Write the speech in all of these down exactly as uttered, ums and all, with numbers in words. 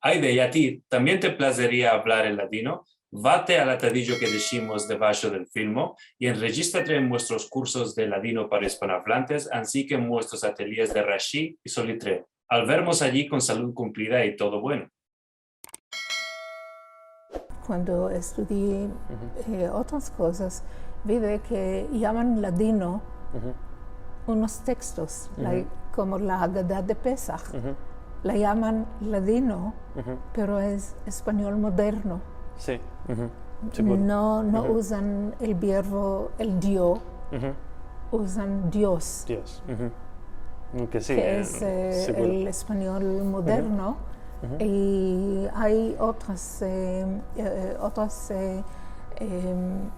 Ayde, i a ti, tambien te plazeria avlar el ladino? Vate al atadijo ke deshimos debasho del filmo i enrejistrate en muestros kursos de ladino para ispanoavlantes, ansi ke en muestros atelyes de Rashi i Solitreo. Al vermos ayi kon salud kumplida i todo bueno. Kuando estudii, eh, otras kozas, vi de ke yaman ladino unos tekstos, la, komo la Agada de Pesah. La yaman ladino, pero es espanyol moderno. Si. Siguro. No, no uzan el verbo, el dio, uzan Dios. Dios. Ke si, ke eh, es, eh, siguro. El espanyol moderno. I ay otras, eh, eh, otras, eh, em,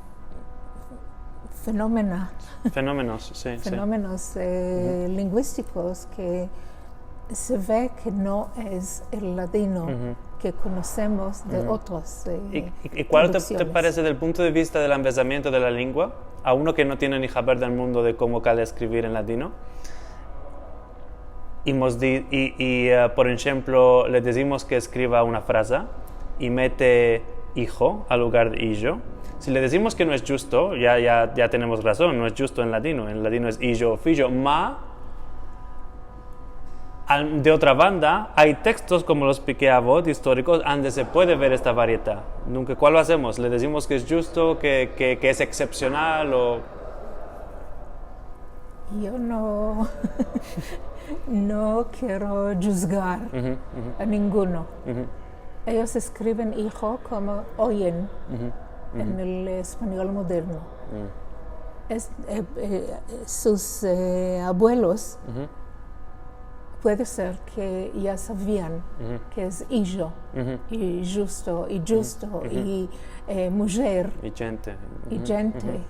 fenomena-, Fenomenos, si, si. Fenomenos, eh, linguistikos ke se ve ke no es el ladino ke konosemos de otras, eh, traduksiones. I, i, i kual te, te parese del punto de vista del ambezamiento de la lengua, a uno ke no tiene ni haber del mundo de komo kale eskrivir en ladino? I mos di-, i, i, eh, por enshemplo, le dizimos ke eskriva una fraza i mete ijo al lugar de ijo. Si le dizimos ke no es djusto, ya, ya, ya tenemos razon, no es djusto en ladino. En ladino es ijo o fijo, ma al-, de otra banda, ay tekstos komo los Pirkei Avot istorikos, ande se puede ver esta variedad. Nunka, kual lo azemos? Le dizimos ke es djusto, ke, ke, ke es eksepsional, o? Yo no, no kero djuzgar a ninguno. Eyos eskriven ijo komo oyen en el espanyol moderno. Es, eh, eh, sus, eh, abuelos puede ser ke ya savian ke es ijo, i djusto, i djusto, i, eh, mujer, i djente. I djente.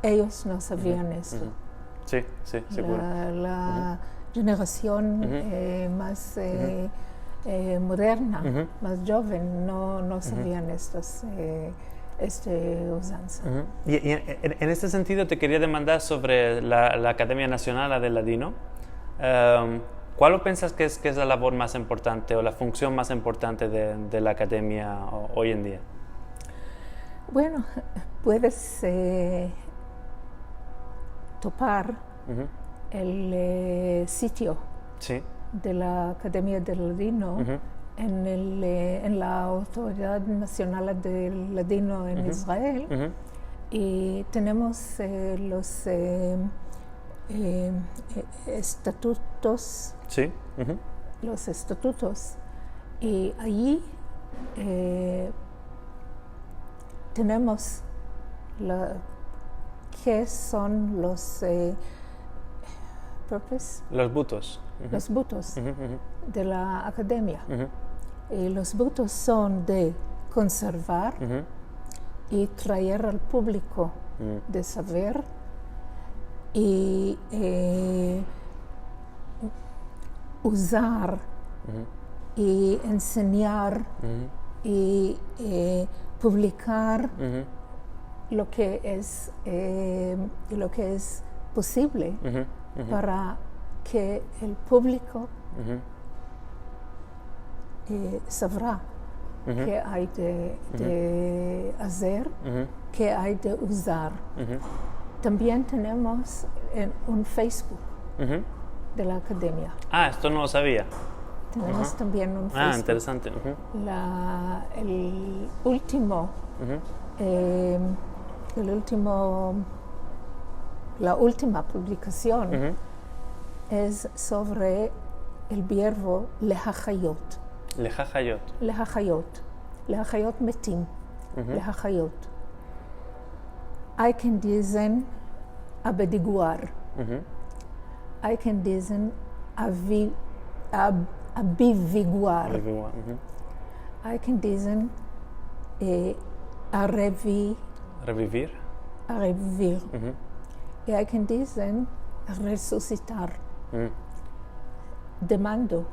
Eyos no savian esto. Si, si, siguro. La, la djenerasion, eh, mas, eh, eh, moderna, mas djoven, no, no savian estos, eh, este uzansa. I, i en, en este sentido te keria demandar sovre la, la Akademia Nasional del Ladino. Em, kual lo pensas ke es, ke es la lavor mas importante o la funksion mas importante de, de la Akademia o-, oy en dia? Bueno, puedes, eh, topar el, eh, sitio de la Akademia del Ladino en el, eh, en la Autoridad Nasional del Ladino en Israel, i tenemos, eh, los, eh, eh, eh, estatutos, los estatutos, i ayi, eh, tenemos la, ke son los, eh, purpose? Los butos. Los butos de la Akademia. I los butos son de konservar i traer al publiko de saver i, eh, uzar i ensenyar i, eh, publikar lo ke es, eh, lo ke es posivle para ke el publiko, eh, savra ke ay de, de azer, ke ay de uzar. Tambien tenemos en un Facebook de la Akademia. Ah, esto no lo savia. Tenemos tambien un Facebook. Ah, interesante. La, el ultimo, eh, el ultimo, la ultima publikasion es sovre el verbo lehahayot. Lehahayot. Lehahayot. Lehahayot metim. Lehahayot. Ay ken dizen avediguar. Ay ken dizen avi-, ab-, abiviguar. Abiviguar. Ay ken dizen, eh, arevi-, Revivir. Arevivir. I ay ken dizen resusitar. Demando,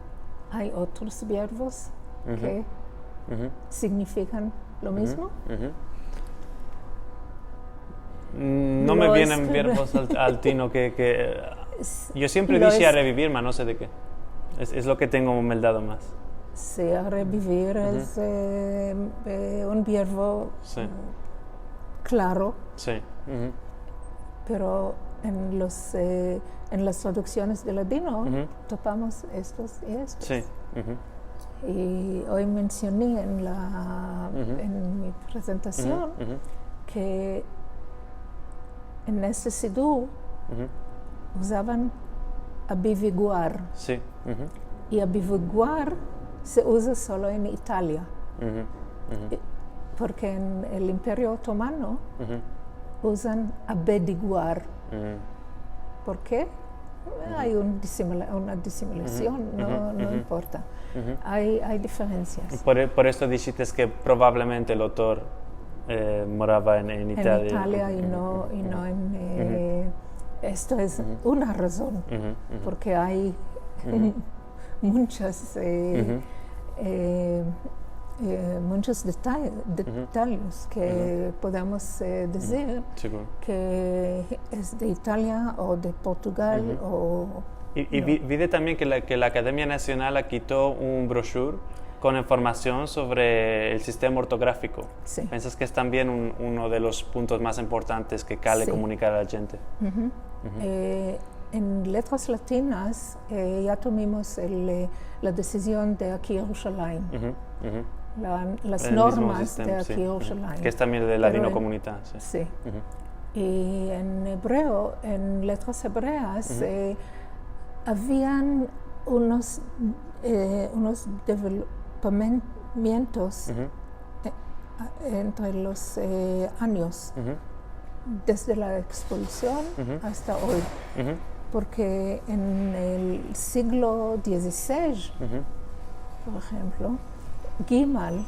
ay otros verbos ke signifikan lo mizmo? Mm, no me vienen verbos al, al tino ke, ke, eh, yo siempre dizia revivir, ma no se de ke. Es, es lo ke tengo meldado mas. Si, a rebivir es, eh, eh, un verbo, si, klaro, si, pero en los, eh, en las traduksiones de ladino topamos estos i estos. Si. I oy mensioni en la, en mi prezentasion ke en este sidur uzavan abiviguar. Si. I abiviguar se uza solo en Italia. I, porke en el Imperio Otomano uzan abediguar. Por ke? Ay un disimula-, una disimilasion, no, no importa. Ay, ay diferensias. Por, por esto dishites ke provablemente el autor, eh, morava en, en Italia. En Italia i no, i no en, eh, esto es una razon, porke ay munchas, eh, eh, eh, munchos deta-, detalyes ke podemos, eh, dizir ke es de Italia o de Portugal o... I, i vi-, vide tambien ke la, ke la Akademia Nasional akito un broshur kon informasion sovre el sistema ortografiko. Si. Pensas ke es tambien un, uno de los puntos mas importantes ke kale komunikar a la djente? Eh, en letras latinas, eh, ya tomimos el, eh, la desizion de Aki Yerushalayim. La, las normas de Aki Yerushalayim. Ke es tambien de Ladinokomunita, si. Si. I en ebreo, en letras ebreas, eh, avian unos, eh, unos developamientos eh, a-, entre los, eh, anyos, desde la ekspulsion asta oy. Porke en el siglo dizisesh, por enshemplo, gimal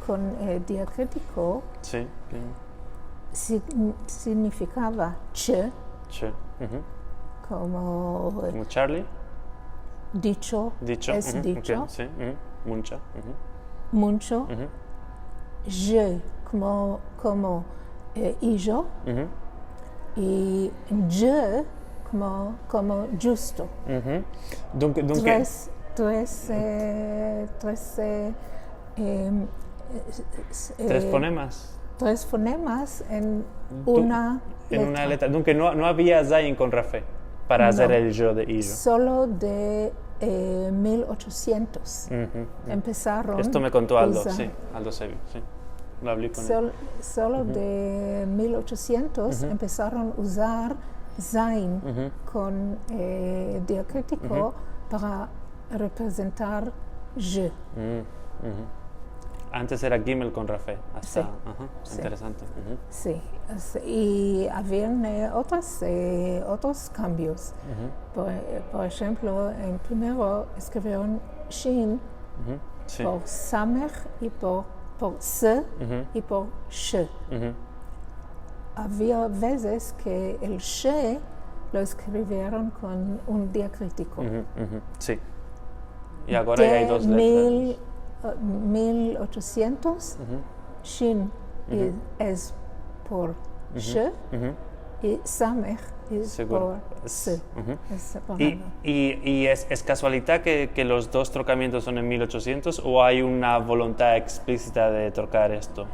kon, eh, diakritiko si-, signifikava ch, komo, eh, komo Charlie. Dicho, es dicho. Muncho. Je, komo, komo, eh, ijo. I je, komo, komo djusto. Tres, tres, eh, tres, eh, em, eh, tres fonemas. Tres fonemas en una letra. Dunke no, no avia zayin kon rafe para azer el jo de ijo. Solo de, eh, mil ochosientos empesaron a uzar. Esto me konto Aldo, si, Aldo Sevi, si. Lo avli kon el. Sol-, solo de mil ochosientos empesaron a uzar zayin kon, eh, diakritiko para reprezentar je. Antes era gimel kon rafe, asta. Si. Interesante. Si, es, i avian, eh, otras, eh, otros kambios. Por, eh, por enshemplo, en primero eskrivieron shin por sameh i por, por se i por she. Avia vezes ke el she lo eskrivieron kon un diakritiko. Si. I agora ay dos letras. De mil, eh, mil ochosientos, shin i, es por she, i sameh es por se. Es por... I, i es, es kazualidad ke, ke los dos trokamientos son en mil ochosientos o ay una voluntad eksplisita de trokar esto?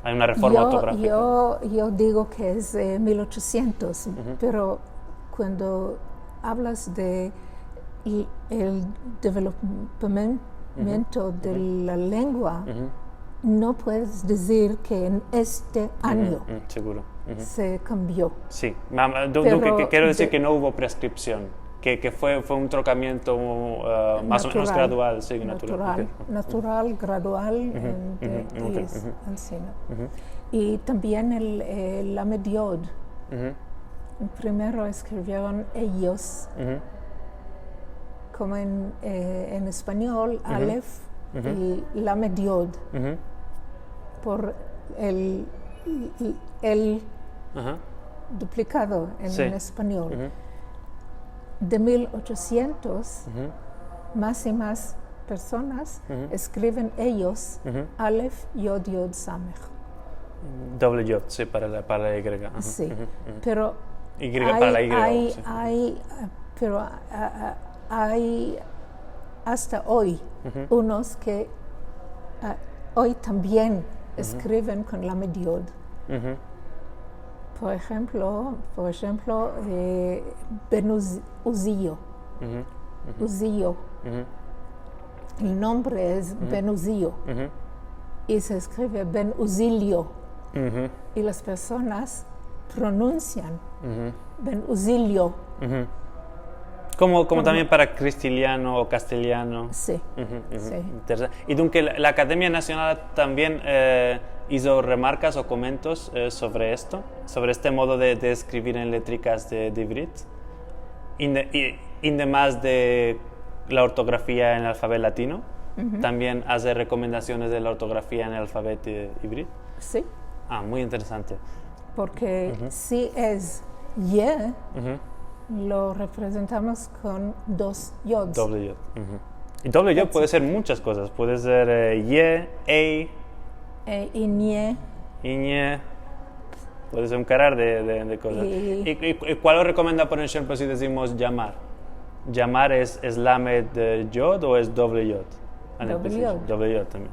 Ay una reforma ortografika? Yo, yo digo ke es, eh, mil ochosientos, pero kuando avlas de el, el developamiento de la lengua, no puedes dizir ke en este anyo se kambio. Si, ma-, ma-, du-, du-, ke, ke kero dizir ke no uvo preskripsion, ke, ke fue, fue un trokamiento, eh, mas o menos gradual, si, natural. Natural, gradual, en, de, i es ansina. I tambien el, eh, lamed yod. Primero eskrivieron eyos, komo en, eh, en espanyol, alef i lamed yod, por el, el, el duplikado en espanyol. De mil ochosientos, mas i mas personas eskriven eyos, alef, yod, yod, sameh. Doble yod, si, para la, para la Y. Si, pero ay, ay, ay, eh, pero, a, a, ay asta oy, unos ke, a, oy tambien eskriven kon lamed yod. Por enshemplo, por enshemplo, e, Ben Uz-, Uzio. Uzio. El nombre es Ben Uzio. I se eskrive Ben Uzilio. I las personas pronunsian Ben Uzilio. Komo, komo tambien para kristiliano o kastiliano. Si, si. Interesa-, i dunke la, la Akademia Nasional tambien, e, izo remarkas o komentos, e, sovre esto, sovre este modo de, de eskrivir en letrikas de, de ivrit. I de-, i, i demas de la ortografia en el alfabeto latino, tambien aze rekomendasiones de la ortografia en el alfabeto, e, ivrit. Si. A, muy interesante. Porke si es ye, lo reprezentamos kon dos yods. Doble yod. I doble yod puede ser munchas kozas. Puede ser, e, ye, ey, E, inye. Inye. Puede ser un karar de, de, de kozas. I, i, i kual lo rekomenda, por enshemplo, si dizimos yamar? Yamar es, es lamed, e, yod o es doble yod? Doble yod. Doble yod tambien.